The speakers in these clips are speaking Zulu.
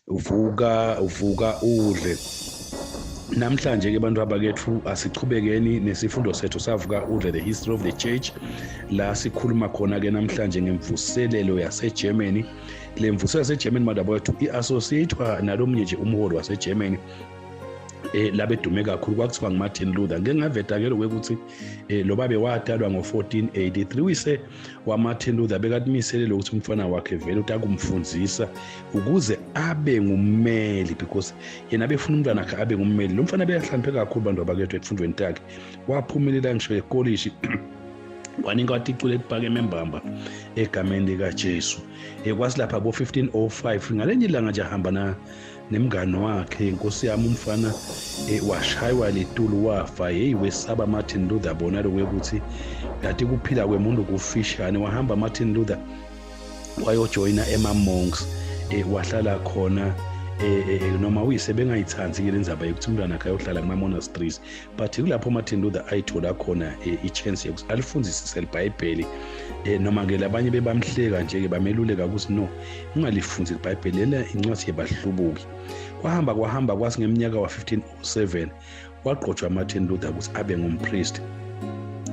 Vuka, vuka udle. Namhlanje ke bantu abakethu, asichubekeni nesifundo sethu savuka udle, the history of the church, la sikhuluma khona ke namhlanje ngemvuselelo yaseGermany. Le mvuselelo yaseGermany, bantu abethu, i-associatewa nalomunye nje umholi waseGermany labedume kakhulu, kwakuthiwa nguMartin Luther. Ngeke ngaveda ke lokho ukuthi lo babe watalwa ngo-1483. Uyise waMartin Luther bekatimisele lokuthi umfana wakhe vele utakumfundzisa ukuze abe ngummeli, because yena befuna umntwana wakhe abe ngummeli. Lo mfana beyahloniphe kakhulu, bantu abakethu, ekufundweni takhe, waphumelela ngisho ekolishi, wanika waticula eliphakeme embamba egameni likaJesu. Kwasi lapha bo-1505 ngalenye ilanga nje ahamba na nemngani wakhe, inkosi yami, umfana washaywa litulu wafa. Hey, wesaba Martin Luther, bona lokuthi yathi kuphila kwemuntu kufishane. Wahamba Martin Luther wayojoyina ema-monks, wahlala khona, noma uyise bengayithanzi ke lenzaba yokuthi umntwana akhe ayohlala kuma-monasteries, but kulapho Martin Luther ayithola khona i-chance yokuthi alifundisise libhayibheli, noma-ke labanye bebamhleka nje-ke, bameluleka ukuthi no, ungalifundi libhayibheli lena, incwadi yebahlubuki. Kwahamba kwahamba, kwasi ngeminyaka wa-1507 wagqotshwa Martin Luther ukuthi abe ngumpriest.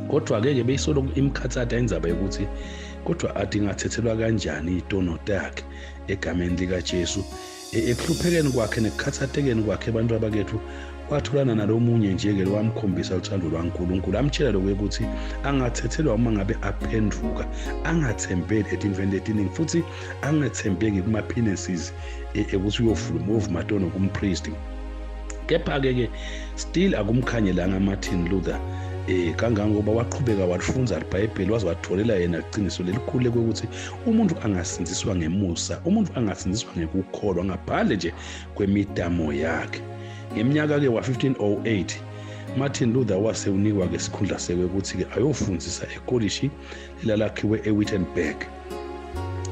Kodwa-ke ke beyisolo imkhathata indzaba yokuthi kodwa athi ingathethelwa kanjani itono takhe egameni likaJesu. Ekuhluphekeni kwakhe nekukhathatekeni kwakhe, abantu abakethu, watholana nalomunye nje-ke lowamkhombisa uthando lwaNkulunkulu, amtshela lokho ukuthi angathethelwa uma ngabe aphenduka, angathembeli etintweni letiningi futhi angathembeki kuma-penances ukuthi uyovuma tono kumpristi. Kepha-ke ke still akumkhangelanga Martin Luther, kangangoba waqhubeka walifunza iBhayibheli, waze watholela yena iqiniso lelikhulu ukuthi umuntu angasindziswa ngemusa, umuntu angasindziswa ngekukholwa ngaphandle nje kwemidamo yakhe. Ngeminyaka ke wa-1508 Martin Luther wase unikwa ke sikhundla sekwe ukuthi ke ayofundzisa ekolishi lelalakhiwe eWittenberg.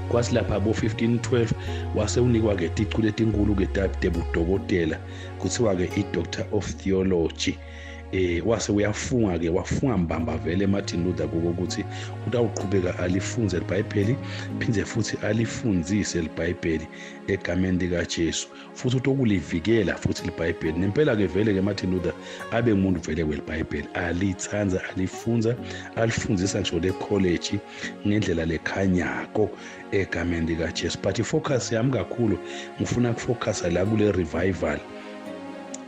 Kwasi lapha bo-1512 wase unikwa ke ticu letinkulu ke tebudokotela, kuthiwa ke i-Doctor of Theology. Wase uyafunga ke, wafunga mbamba vele Martin Luther ukuthi utawuqhubeka alifunze iBhayibheli, phindze futhi alifundzise iBhayibheli egameni likaJesu, futhi utokulivikela futhi iBhayibheli. Nempela ke vele ke Martin Luther abe umuntu vele welibhayibheli, alithanda, alifunza, alifundzisa ngisho le college ngendlela lekhanyako egameni likaJesu. But ifocus yami kakhulu, ngifuna ukufocusa la kule revival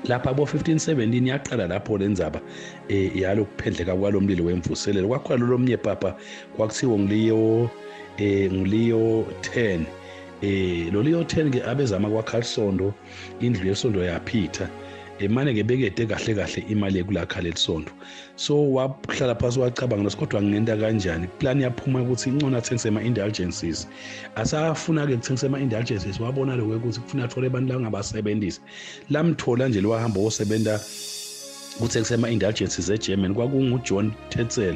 lapha bo 1517 yaqala lapho lenzaba yalokuphendleka kwalomlilo wemvuselelo. Kwakhona lomnye papa kwakuthiwa nguLeo, nguLeo 10. Lo Leo 10 ke abezama kwakha lisondo, indlu yesondo yaphitha, emane ke bekede kahle kahle imali yekulakha lelisondo. So wahlala phasi wacabanga, kodwa ngingenta kanjani? Plan yaphuma ukuthi incona athengise ama-indulgences. Asafuna ke kuthengisa ama-indulgences, wabona lokho ukuthi kufuna athole abantu langabasebenzisa. Lamthola nje lwahamba wosebenza kuthengisa ama-indulgences eGermany, kwakunguJohn Tetzel.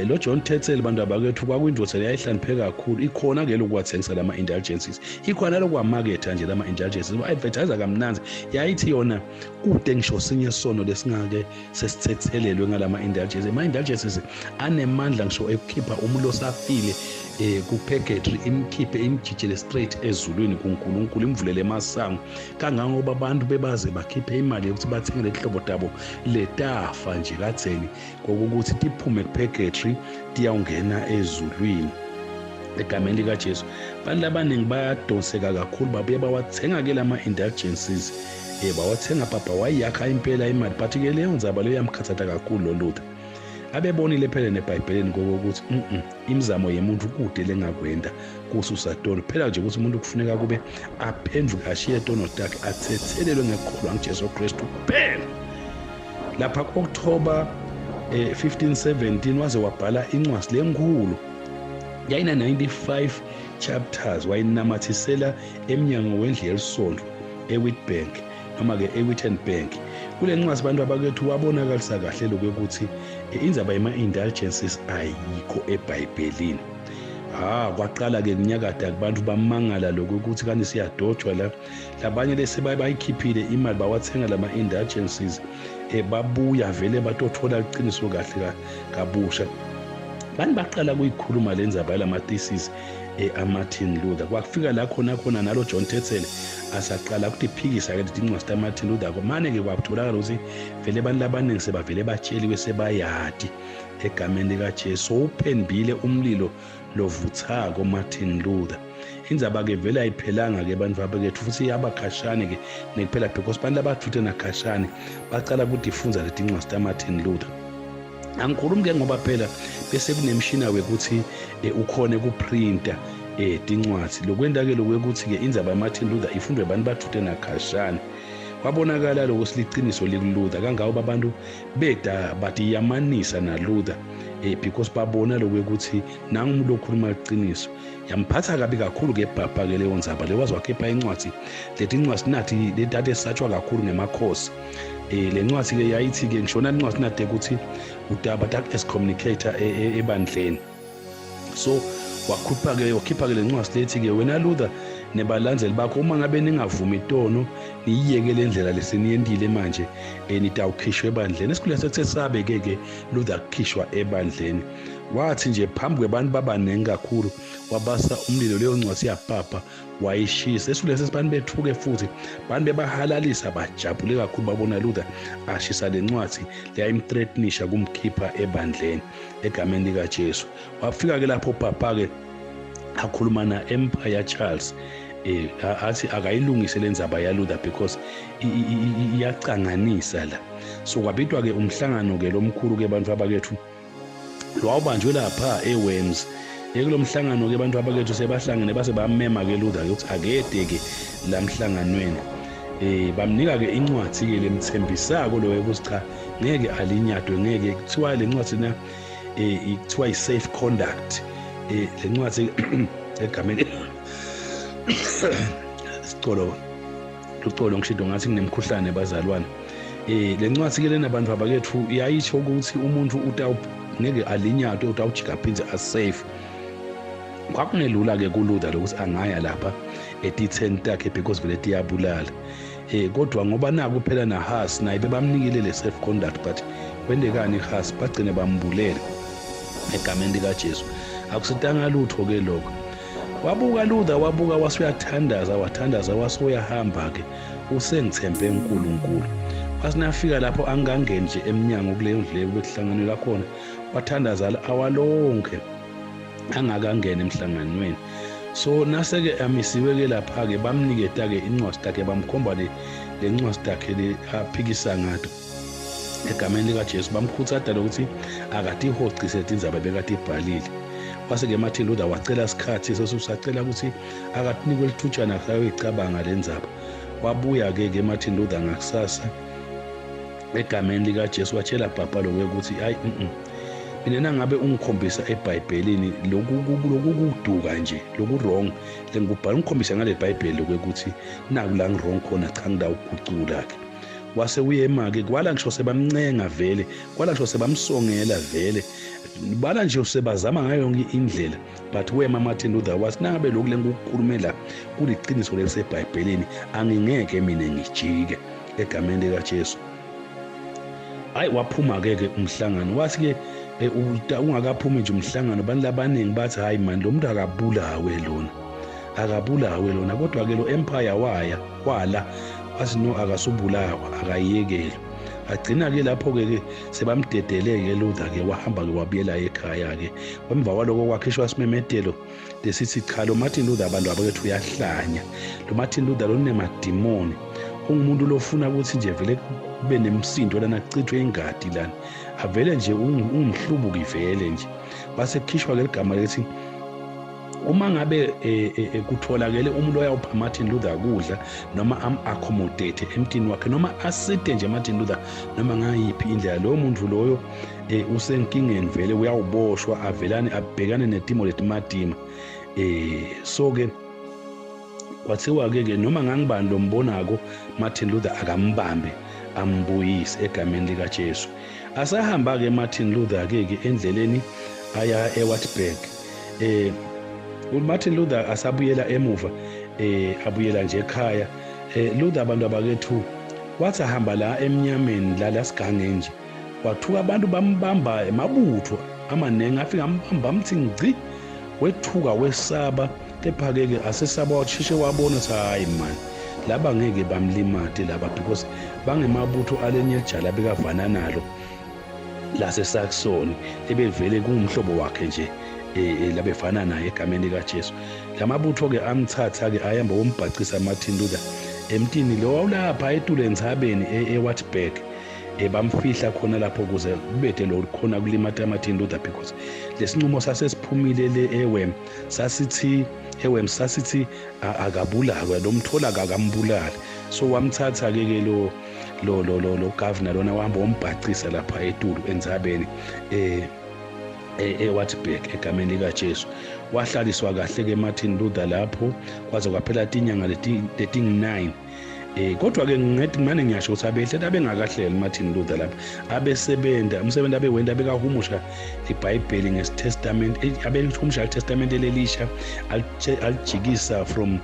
Lo John Tetzel, bantu abakethu, kwakuyindoda leyayihloniphe kakhulu. Ikhona ke lokwathengisa lama indulgences, ikhona lokwamaketha nje lama indulgences, advertise kamnanzi. Yayithi yona kude ngisho sinye sono lesingake sesithethelelwe ngalama indulgences. Ama indulgences anemandla ngisho ekukhipha umuntu osafile ku purgatory, imkhiphe imjijele straight ezulwini kuNkulunkulu, imvulele emasango, kangangoba abantu bebaze bakhiphe imali yokuthi bathenge lehlobo tabo letafa nje kadzeni kokuthi tiphume kupurgatory tiyawungena ezulwini egameni likaJesu. Abantu abaningi bayadonseka kakhulu, babuye bawathenga ke lama indulgences, bawathenga papa, wayakha impela imali. But ke leyo ndzaba leyo yamkhathatha kakhulu lo Luther. Abebonile phela neBhayibhelini kokuthi imizamo yemuntu kude lengakwenda kususa tono. Phela nje ukuthi umuntu kufuneka kube aphenduke, ashiye tono takhe, athethelelwe ngekholwa nguJesu Kristu kuphela. Lapha ku-October 1517 waze wabhala incwadi lenkulu, yayina 95 chapters, wayinamathisela emnyango wendlu yelisonto eWitbank, noma-ke eWittenberg. Kule ncwadi, abantu abakethu, wabonakalisa kahle lokhu ukuthi indzaba yema-indulgences ayikho eBhayibhelini. Ha, kwaqala-ke kunyakada kubantu, bamangala lokhu ukuthi kanti siyadojwa la. Labanye lese bayikhiphile imali, bawathenga lama-indulgences, babuya vele batothola iqiniso kahle kabusha. Bantu baqala kuyikhuluma le ndzaba yalama-thesis. aMartin Luther. Kwafika la khona khona nalo John Tetzel asaqala ukutiphikisa ke tincwadi taMartin Luther, mane ke kwatholakala ukuthi vele abantu labaningi sebavele batsheliwe sebayadi egameni likaJesu. Uphendile umlilo lovuthako Martin Luther. Indzaba ke vele ayiphelanga ke abantu abakethu, futhi iyabakhashane ke nekuphela, because abantu abathuthe nakhashane bacala ukuthi ifundza letincwadi taMartin Luther. Angikhulumi ke ngoba phela bese kunemshina wekuthi ukhone kuprinta tincwadi. Lokwenta ke lokwekuthi ke indzaba yaMartin Luther ifundwe abantu bathuthe nakhashane. Kwabonakala lokho siliciniso likuLuther kangako abantu beda bathi yamanisa naLuther, because babona lokwekuthi nangu umuntu okhuluma iqiniso. Yamphatha kabi kakhulu ke bhabha ke leyo ndzaba le, waze wakhipha incwadi. Leti incwadi nathi letati esatshwa kakhulu ngemakhosi. Le ncwadi ke yayithi ke ngishona incwadi nade ukuthi udaba tak excommunicate ebandleni. So wakhupha ke, wakhipha ke lencwadi lethi ke, wena Luther nebalandzeli bakho, uma ngabe ningavumi tono niyiyeke le ndlela leseniyentile manje, nitawukhishwa ebandleni. Esikhuleni sethe sabe ke ke Luther kukhishwa ebandleni. Wathi nje phambi kwebantu babaningi kakhulu wabasa umlilo, leyo ncwadi yapapa wayishisa. Esikhuleni sesibantu bethuke futhi bantu bebahalalisa bajabule kakhulu babona Luther ashisa lencwadi leyayimthreatenisha kumkhipha ebandleni egameni likaJesu. Wafika ke lapho papa ke akhuluma na Empire Charles, athi akayilungise lenzaba yaLuther because iyacanganisa la. So kwabitwa ke umhlangano ke lomkhulu ke bantu abakethu, lwawubanjwe lapha eWorms. Ekulo mhlangano ke abantu abakethu sebahlangene base bamema ke Luther ukuthi akede ke la mhlanganweni. Bamnika ke incwadi ke lemthembisako lo ukuthi cha, ngeke alinyadwe, ngeke. Kuthiwa le ncwadi na kuthiwa i-safe conduct. Le ncwadi egameni sicolo lucolo ngishido ngathi nginemkhuhlane bazalwane. Le ncwadi ke lena bantu abakethu iyayisho ukuthi umuntu utawu ngeke alinyatwe, utawujika phindze asafe. Kwakungelula ke kuLuther lokuthi angaya lapha etitheni takhe because vele tiyabulala. Kodwa ngoba naku phela na Huss naye bebamnikile le safe conduct, but kwendekani Huss bagcine bambulele egameni likaJesu. Akusitanga lutho ke lokho. Wabuka Luther, wabuka, wasuyathandaza, wathandaza, wasuyahamba ke, usengithembe uNkulunkulu. Wasinafika lapho angangeni nje eminyango kuleyo ndlu bekuhlanganelwa khona, wathandaza awalonke angakangena emhlanganweni. So naseke amisiwe ke lapha ke bamniketa ke incwadi takhe, bamkhomba le lencwadi takhe le aphikisa ngato egameni likaJesu. Bamkhuthaza lokuthi akatihocise tindzaba bekatibhalile. Wase-ke Martin Luther wacela isikhathi sesusacela ukuthi akatinikwe lithutshana akayoyicabanga le ndzaba. Wabuya-ke ke Martin Luther ngakusasa egameni likaJesu, watshela papa lokho ukuthi hayi, mina nangabe ungikhombisa eBhayibhelini lokhu kuduka nje, loku wrong lengikubhala, ungikhombisa ngale Bhayibheli lokuthi naku la ngi wrong khona, cha, ngidawugucula ke. Wase uyema ke, kwala ngisho sebamncenga vele, kwala ngisho sebamsongela vele, bala nje sebazama ngayo yonke indlela, but wema Martin Luther wathi nangabe lokhu lengikukhulumela kuliqiniso leliseBhayibhelini, angingeke mina ngijike egameni likaJesu. Hayi, waphuma ke ke umhlangano. Wathi ke ungakaphumi nje umhlangano, abantu labaningi bathi hayi man, lo muntu akabulawe lona, akabulawe lona. Kodwa ke lo empire waya kwala, wathi no, akasubulawa, akayekele. Agcina ke lapho ke ke sebamdedele ke Luther ke, wahamba ke wabuyela ekhaya ke. Emva kwaloko kwakhishwa isimemetelo lesithi cha, lo Martin Luther abantu abakethu uyahlanya, lo Martin Luther lo unemadimoni, ungumuntu lofuna ukuthi nje vele kube nemsindo lana, kuchithwe ingadi lana, avele nje ungumhlubuki vele nje. Base kukhishwa ke ligama lethi uma ngabe kutholakele umuntu oyawupha Martin Luther kudla noma am-accommodate emtini wakhe noma asite nje Martin Luther noma ngayiphi indlela, loyo muntu loyo usenkingeni vele, uyawuboshwa avelane abhekane netimo letimatima. So ke kwathiwa ke ke noma ngangibani lombonako Martin Luther akambambe ambuyise egameni likaJesu. Asahamba ke Martin Luther ke ke endleleni aya eWartburg. uMartin Luther asabuyela emuva, abuyela nje ekhaya. Luther abantu abakethu wathi ahamba la emnyameni la lasigange nje, wathuka abantu bambamba emabutho amaningi, afika ambamba amthi ngci, Wethuka wesaba, kepha-ke ke asesaba washeshe wabona ukuthi hhayi mani laba ngeke bamlimate laba because bangemabutho alenye lijala bekavana nalo laseSaxony ebevele kungumhlobo wakhe nje labefana naye egameni likaJesu. Lamabutho-ke amthatha-ke ayamba wombhacisa Martin Luther emtini lo wawulapha etule entsabeni eWartburg, bamfihla khona lapho ukuze kubede lo khona kulimata Martin Luther because lesinqumo sasesiphumile le eWem sasithi eWem sasithi akabulawe lo mthola akambulali. So wamthatha ke ke lo lo lo lo lo governor lona wahamba wombhacisa lapha etulu entsabeni eWartburg egameni likaJesu. Wahlaliswa kahle ke Martin Luther lapho kwaze kwaphela tinyanga letingu-9. Kodwa ke ngithi manje ngiyasho ukuthi abehle abengakahleli Martin Luther lapha, abesebenza umsebenzi abewenda bekahumusha iBhayibheli ngesiTestament, abehumusha iTestament elelisha alijikisa from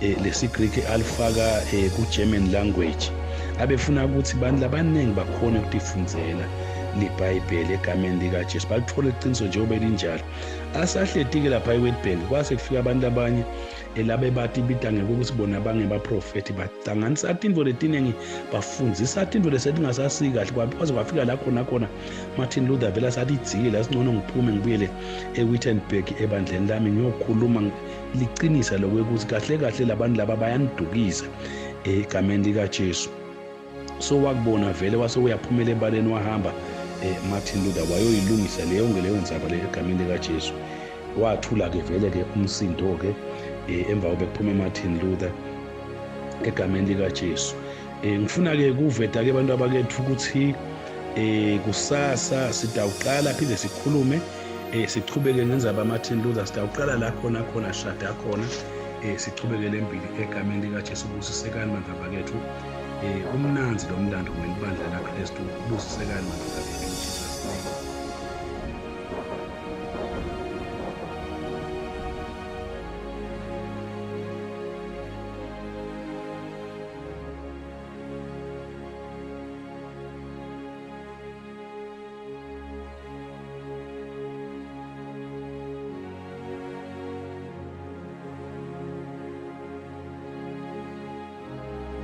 lesiGreek alifaka ku German language. Abefuna ukuthi abantu labaningi bakhone ukutifundzela liBhayibheli egameni likaJesu, balithole iqiniso njengoba linjalo. Asahleti-ke lapha eWitbank kwase kufika abantu abanye elabe bathi bita ngekuthi bona bangebaprofethi, bahlanganisa tintfo letiningi, bafundzisa tintfo lesetingasasiki kahle. Kwaze kwafika la khona khona Martin Luther vele asathi idzikile, asingcono ngiphume ngibuyele eWittenberg ebandleni lami ngiyokhuluma liqinisa lokwekuthi kahle kahle labantu laba bayanidukisa egameni likaJesu. So wakubona vele wase uyaphumela ebaleni wahamba Martin Luther wayoyilungisa leyo ngeleyo ndzaba le egameni likaJesu. Wathula-ke vele-ke umsindo-ke emva kobe kuphume Martin Luther egameni likaJesu. Ngifuna-ke kuveta-ke abantu abakethu ukuthi kusasa sidawuqala phinde sikhulume sichubeke ngendzaba Martin Luther. Sidawuqala la khona khona shada khona sichubekele embili egameni likaJesu. Busisekani bantu abakethu, umnanzi lo mlando welibandla laKristu. Busisekani bantu abakethu.